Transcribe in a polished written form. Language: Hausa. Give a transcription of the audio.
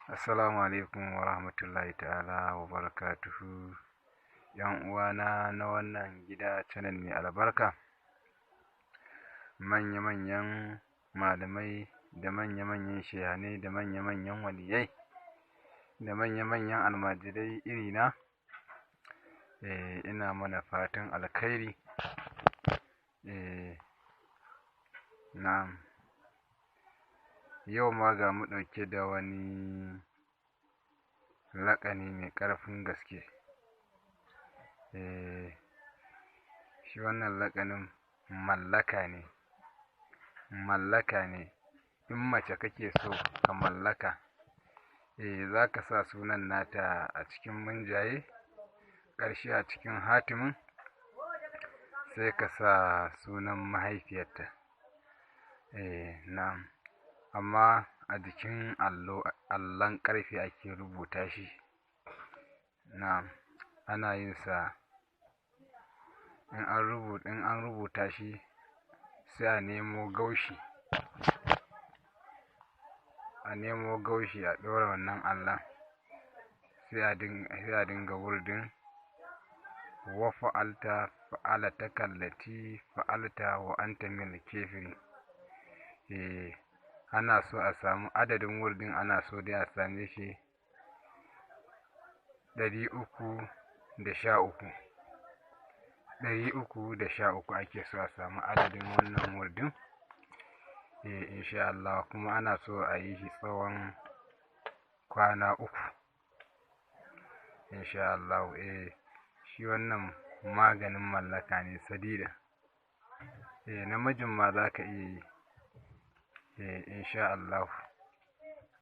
Assalamu alaikum wa rahmatullahi ta'ala wa barakatuhu. ‘Yan uwana na wannan gida channel mai albarka, manya-manyan malamai da manya-manyan shehanai da manya-manyan waliyai da manya-manyan almajirai irina, ina mana fatan alkhairi. Na'am. Yau ma ga mu ɗauke da wani laƙani mai ƙarfin gaske. Shi wannan laƙanin mallaka ne, mallaka ne. In mace kake so ka mallaka, za ka sa sunan nata a cikin munjaye, ƙarshe a cikin hatimin, sai ka sa sunan mahaifiyarta. Na'am. Amma a jikin allo, allon ƙarfe ake rubuta shi. Na'am. Ana yin sa in an rubuta shi sai a nemo gaushi. A nemo gaushi a ɗora wannan allon, sai a dinga wurdin wa fa'alta fa'alataka allati fa'alta wa anta minal kafirin. Ana so a samu adadin wurdin, ana so dai a same shi 313. 313 ake so a samu adadin wannan wurdin. Insha Allah, kuma ana so a yi shi tsawon kwana 3. Insha Allah, shi wannan maganin mallaka ne sadida. Namijin ma za ka iya yi. Insha Allah.